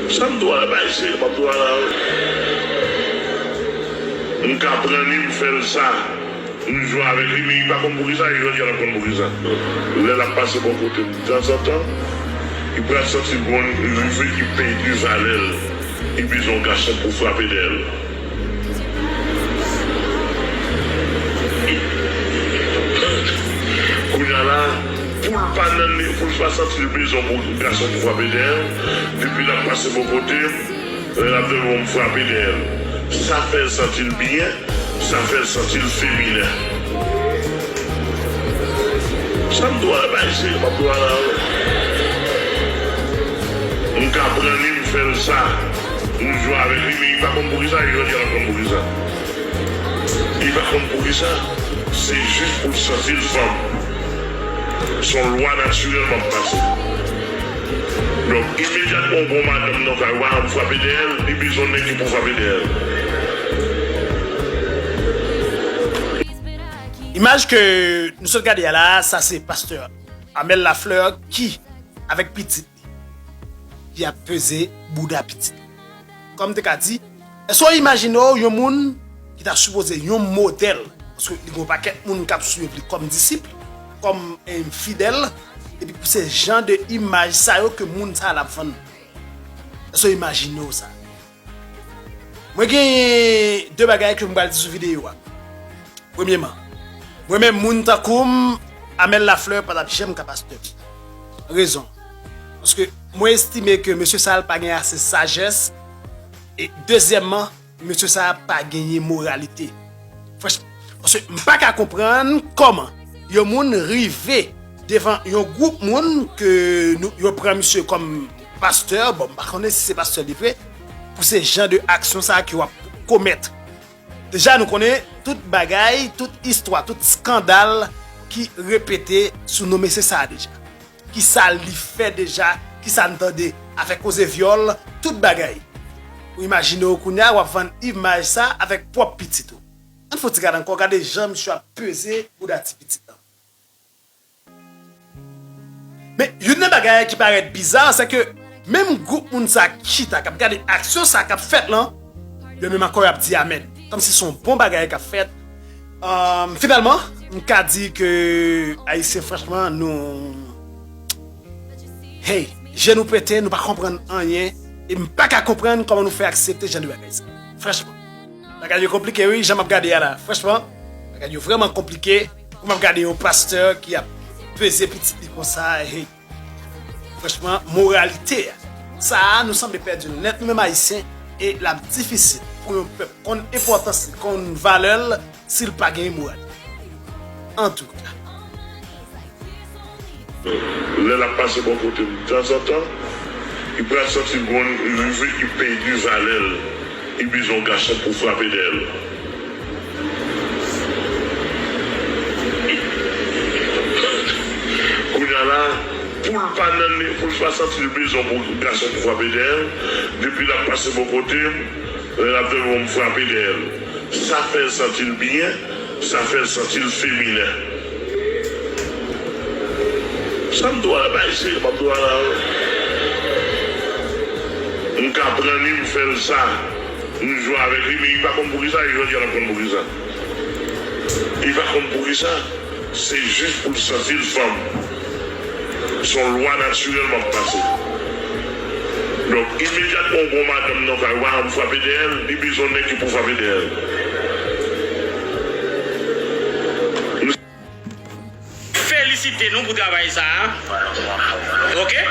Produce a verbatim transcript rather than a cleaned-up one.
Sa m dwe la, bay serye, m ap dwe la, wi. M ka pran li, m fè l sa. M jwe avèk li, men li pa konn poukisa, e jodi a l ap konn poukisa. Lè l ap pase bò kote m, tanzantan, li pral santi l gon rive ki pèdi valè l. Li bezwen yon gason pou frape dèyè l. Kounye a la, pou l pa nan, pou l pa santi l bezwen pou gason pou frape dèyè l, depi l ap pase bò kote m, lè l ap dòmi, m frape dèyè l. Sa fè l santi l byen, sa fè l santi l feminen. Sa m dwe la, bay serye, m ap dwe la, wi. M ka pran li, m fè l sa. M jwe avèk li, men li pa konn poukisa, e jodi a l ap konn poukisa. Li pa konn poukisa, se jis pou l santi l fanm. Se yon lwa natirèl m ap pase. Donk, imedyatman w gon madanm nan kay ou, pa janm frape dèyè l, li bezwen nèg ki pou frape dèyè l. Imaj ke nou sot gade a la, sa se pastè Amel Lafleur ki, avèk pitit li, ki ap peze bouda pitit li. Kòm m te ka di, èske w imajine w yon moun ki ta sipoze yon modèl, paske li gen yon pakèt moun k ap swiv li kòm disip, kòm, eh, fidèl, epi pou se jan de imaj sa yo ke moun sa a l ap vann? Èske w imajine w sa? Mwen gen de bagay ke m pral di sou videyo a. Premyeman, mwen menm moun tankou m, Amel Lafleur pa t ap janm ka pastè. Rezon. Paske mwen estime ke mesye sa a pa gen ase sajès. E dezyèmman, mesye sa a pa genyen moralite. Franchman, paske m pa ka konprann kòman yon moun rive devan yon gwoup moun ke nou, yo pran misye kòm pastè. Bon, m pa konnen si se pastè li vre, pou se jan de aksyon sa a ke w ap komèt. Deja, nou konnen tout bagay, tout istwa, tout eskandal ki repete sou non mesye sa a deja. Kisa li fè deja, kisa n tande, afè koze vyòl, tout bagay. Ou imajine w kounye a, w ap vann imaj sa avèk pwòp pitit ou. Ann fè yon ti gade ankò, gade jan misye ap peze bouda ti pitit lan. Men, youn nan bagay ki parèt biza, se ke menm gwoup moun sa k chita, k ap gade aksyon sa k ap fèt lan, yo menm ankò y ap di amèn. Kòmsi se yon bon bagay k ap fèt. Ahn, finalman, m ka di ke Ayisyen, franchman, nou, hey, je nou pete, nou pa konprann anyen, e m pa ka konprann kòman nou fè aksepte jan de bagay sa. Franchman. Bagay yo konplike wi, jan m ap gade a la. Franchman, bagay yo vrèman konplike. Pou m ap gade yon pastè ki ap peze pitit li konsa, hey. Franchman, moralite a. Sa a, nou sanble pèdi l nèt, nou menm Ayisyen, e l ap difisil pou yon pèp konn enpòtans li, konn valè l, si l pa gen moralite. Antouka. Lè l ap pase bò kote m tanzantan, li pral santi l gon rive ki pèdi valè l. Li bezwen yon gason pou frape dèyè l. Kounye a la, pou l pa nan, pou l pa santi l bezwen pou gason pou frape dèyè l, depi l ap pase bò kote m, lè l ap dòmi, m frape dèyè l. Sa fè l santi l byen, sa fè l santi l feminen. Sa m dwe la, bay serye, m ap dwe la, wi. M ka pran li, m fè l sa. M jwe avèk li, men li pa konn poukisa, e jodi a l ap konn poukisa. Li pa konn poukisa, se jis pou l santi l fanm. Se yon lwa natirèl m ap pase. Donk, imedyatman w gon madanm nan kay ou, pa janm frape dèyè l, li bezwen nèg ki pou frape dèyè l. Felisite nou pou travay sa a. Oke?